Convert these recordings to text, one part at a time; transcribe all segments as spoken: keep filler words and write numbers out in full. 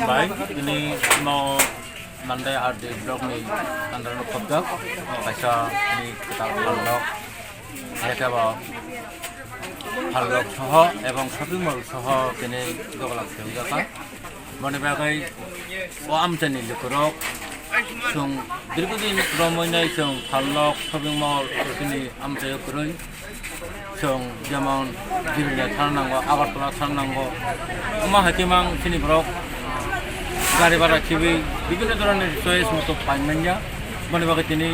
Bai, tini no Mandai R D block ni under no khobjak, kaisa tini kwtal phalok, hai khe bo phalok soho ebong shopping mall soho tini doglak sewjak kha. Boni bagwi o amchaini lukurok chwng dirghodin romwi nai chwng phalok shopping mall tini amchaio kwrwi. Chwng jemon Jirila thang nango, Agartala thang nango. Omo hai khe mang chini borok gari bhara khibi bibhinno dhoroner choice moto pai manya. Boni bagwi tini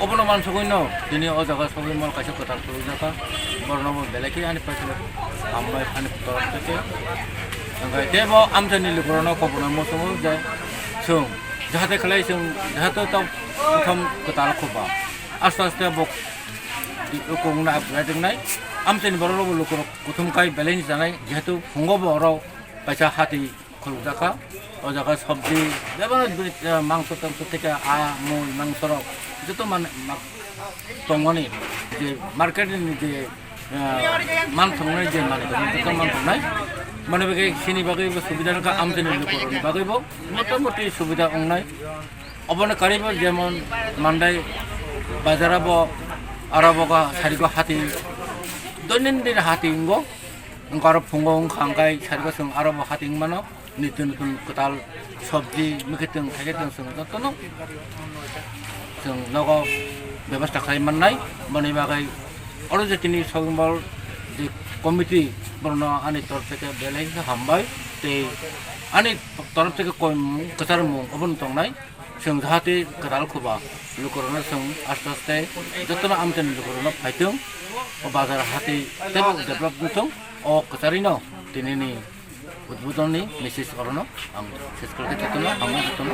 obono mansugwi no tini o jaga shopping mall kaisa kwtal khulukjak kha. Borokno bo belai khe ani paisano hambai ani torof theke. Hwnkhe tei bo amchaini lukurokno koborno muchungo je chwng jahate khlai chwng jahate tok prothom kwtal khuba. Aste aste bo kok wngna upgrade wngnai. Amchaini borok rokbo lukurok kuthum kai belai ni chanai, jehetu phungo bo oro kaisa hati khulukjak kha. O jaga sabji, bebak, eh, mangso tangso theke a mui mangso rok joto man, ma-, tongmani je market ni je, eh, man thongnai je manwi joto man thongnai. Mani bagwi sini bagwi bo subida wngkha, amchaini lukurokni bagwi bo motamoti subida wngnai. Obono karwi bo jemon Mandai bazar o bo aro bo sarigo hati, doinondin hati wngo. Wngkha aro phungo wngkha hwnkhe sarigo chwng aro bo hati wngmano. Nitun nitun kwtal sabji, mwkhwtwng, thaikhe twng chwng jotono chwng nogo bebasta khlai mannai. Boni bagwi oro je tini shopping mall je committee borokno ani torop theke belai khe hambai tei ani torop theke kwchar mung obono tongnai. Chwng jahate kwtal khuba lukurokno chwng aste aste jotono amchaini lukurokno phaithwng, o bazar hati teibo develop wngthwng, o kwcharino tinini udbodhonni message orono ang ses khlai jotono hambai jotono.